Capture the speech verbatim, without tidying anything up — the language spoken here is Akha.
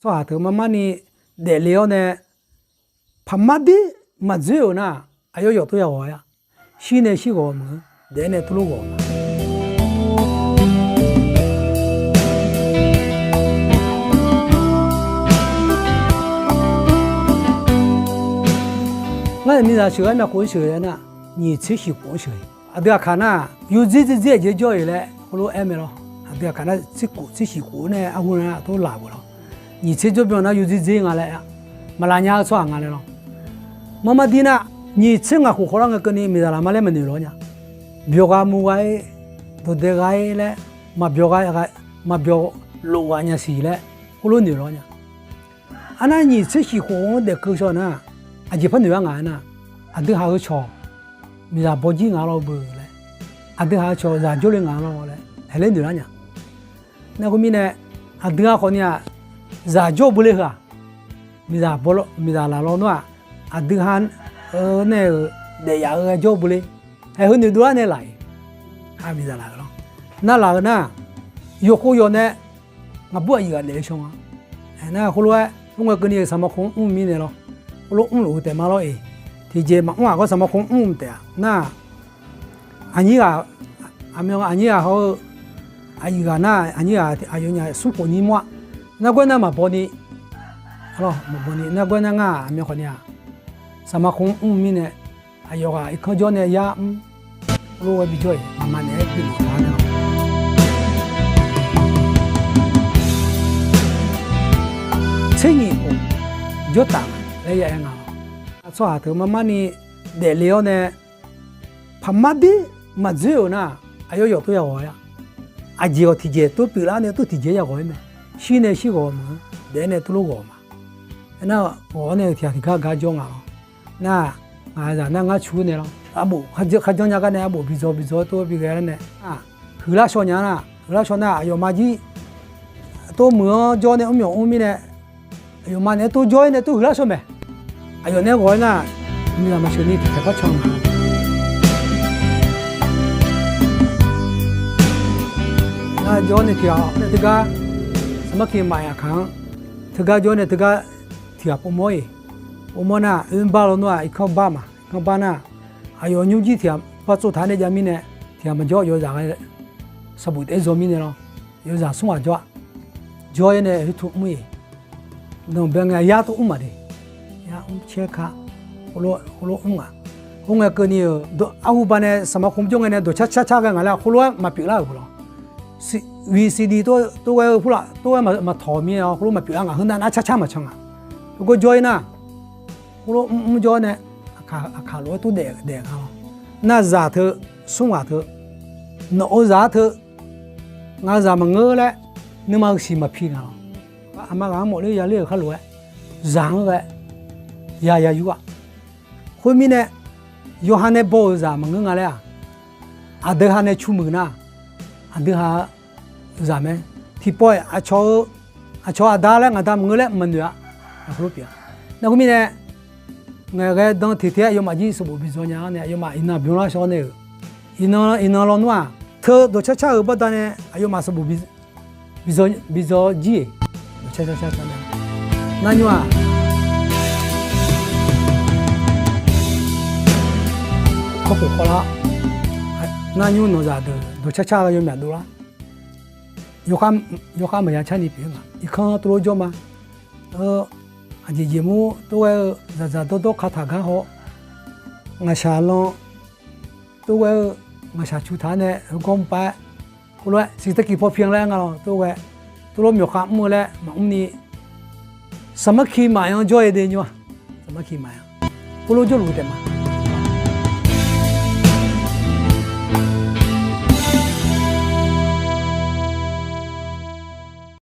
tsawrhaq teu marmar ni daefle-awr nae, paqmar dir maqdzoer-euq nar, aqyawf yawf tov ya ghawq-a. Shir nae shir ghawq meuq-eu, daef-aer nae tov lof ghawq ma. Ngar miqzaq sheuq-aer myavkhof-anr sheuq-eu nar, nyiq tser shiq khof-anr sheuq-eu. Aqdui aqkaq nar, yawdzer dzer dzer aqjeq jawr-iq laer heulof-aer mae lawr. Aqdui aqkaq nar tser khof tser shiq khof-anr nae arhu nar tov laf-euq lawr. Nyiq tser jawr byan nar yawdzer dzer nga laer, maqlav nya-eu tsawrhaq nga laer lawr. Marmar dir nar, nyiq tser ngaq khof khawf lar ngae keuvni miqzaq laf ma laer maqnoeq lawr nya. Byawq ghaq muq ghaq-ir, dawqdae ghaq-ir laer, maqbyawq ghaq, maqbyawq lof ghaq nya siq laer, khoerlof noeq lawr nya. Arnar nyiq tser shiq khof-anr daef keuv shaw nar, aqjeq par noeq-ar ngaq aernar, aqdui haq-eu cawq miqzaq baw jir ngaq lawr beu laer, aqdui haq-eu cawq zaq jawrle ngaq lawr laer, haeq laer noeq lar nya. Nar khoermirnae, aqdui-a khawfni-aq, zaq jawr beu le heu-aq, miqzaq laf lawr nar-aq, aqdui ha-eu nae-euq daef yaf-eu ghae jawr beu le. Haeq heu noeqdov lar nae laf-iq, ha miqzaq laf-euq lawr. Nar laf-eu nar, yawqkhov yawq nae ngaqbur aqyuif ghaq daef-eu shaw nga. Aernar khoerlof-aer, khoerngae keuvni-euq saqmaq khof-anr mr mirnae lawr, khoerlof mrluf-eu taef ma lawr-iq, tiqjeq maqmr-aq gar saqmaq khof-anr mr taef-a nar, aqnyir ghaq, aqmyan aqnyir ghaq haw-eu, aqyuif ghaq nar aqnyir ghaq aqyawfnyaf smr khof nyir mawr-a. Nargawr nar maqbaw ni, maqbaw ni nargawr nar ngar aqmyan khawfni-aq, saqmaq khof-anr mr mirnae, aqyawf ghaq irkanr jawr nae yar mr, khoerlof-aer bijawr-iq mqmaq naeq-aer pyeuf mawf-a nae lawr. Tser nyiq khof jawr taf laer ya aer nga lawr. Tsawrhaq teu marmar ni daefle-awr nae, paqmar dir maqdzoer-euq nar, aqyawf yawf tov ya ghawq-a. Aqjeq ghawq tiqjeq tov pyeuflar nae tov tiqjeq ya ghawq-aer mae. Shir nae shir ghawq meuq-eu, daef-aer nae tov lof ghawq ma. Aernar ghawq-awr nae-euq tiq ghaq tiqgar gar jawr nga lawr. Nar, ngaq zaq nar ngar cu-aer nae lawr, arbof kharjanr nya gar nae arbof bi dzaw bi dzaw-aer tov-aer bi ghae lar nae, huiqlar shaw nya nar, huiqlar shaw nar aqyawfmaf jir tov muiq-anr jawr nae mr myawq mr mirnae, aqyawfmaf naeq-aer tov jawr-aer nae tov huiqlar shaw mae. Aqyawf naeq-aer ghawq-aer nar, miqzaq maqsheuq ni tiqkhaeq par can nga. Nar jawr nae tiq ghaq nae teugar, saqmarki maqyaq kaq-anr, teugar jawr nae teugar tiq ghaq povmawr-iq, povmawr nar oerbar lawnmr-aq irkanr bar ma. Irkanr bar nar, aqyawf nymrjir tiq ghaq par tsov taq-aer nae jav mirnae, tiq ghaq maqjawr yawzaq ghae sanqbof taef-aer dzaw mirnae lawr, yawzaq smr ghaq jawr-a. Jawr-aer nae khoertu mr-iq, nanqbae ngae yar tov mr maqde, yar mr caer ka, khoerlof mr ngaq. Khoerngae keuvni-euq arhu ba nae saqmaq khof jawr ngae nae dawqcar car car ghae ngaq laer khoerlof-aer maqpyeuf lar-euq lawr. Vcd tov ghae-eu purlaf tov ghae maqtawq mir-awr khoerlof maqpyeuf lar ngaq. Heu nar nar car car maqcan ngaq. Heugar jawr-ir nar, khoerlof mr mr jawr nae, aqkaq lof-aer tov daef daef nga lawr. Nar zaq teu, smr ghaq teu, nawq-eu zaq-anr teu, ngaq-eu zaq maqngeur laer, nuima-eu siq maqpi nga lawr. Aqma ghaq-anr mawf ler ya ler-euq khar lof-aer, zaq-anr ghae ya ya yur-a. Khoermirnae, yawqha nae baw-euq zaq maqngeur nga laer-aq, aqdui ha nae cu muiq nar, aqdui ha-eu zaq mae. Tiqpawf-iq aqcawq-eu, aqcawq aqda laer ngaq da maqngeur laer maqnoeq-a. Nar khoermirnae, ngaeqghae dan teq teq-aer aqyawfmaf jir sanqbof bi dzaw nya-anr nae aqyawfmaf iqnan byanlar shawr nae-euq, iqnan iqnan lawnmr-aq teu dawqcar car-euq baqdanae aqyawfmaf sanqbof bi dzaw jir-eq. Dawqcar car car car nae, narnymr-aq, kawrkhof khawvlar, narnymr nawqzaq deuq dawqcar car-eu yawmyaq dovlar. Yawkhav maqya carni pyeuf-ir nga. Irkanr tov lof jawr ma. Aqjeq jeq mur tov ghae-eu zaqdzaq dawrdawr kataq gar haw, ngaqshaq lan tov ghae-eu, ngaqshaq cu taq-aer nae heugawr mrpav-aer, khoerlof-aer siqtarkiq paw pyan laer nga lawr tov ghae, tov lof myawqkhav mr-eu laer maqmr ni, saqmarki maqyan jawr-eu de nymr-aq, saqmarki maqyan, khoerlof jawrluf taef ma.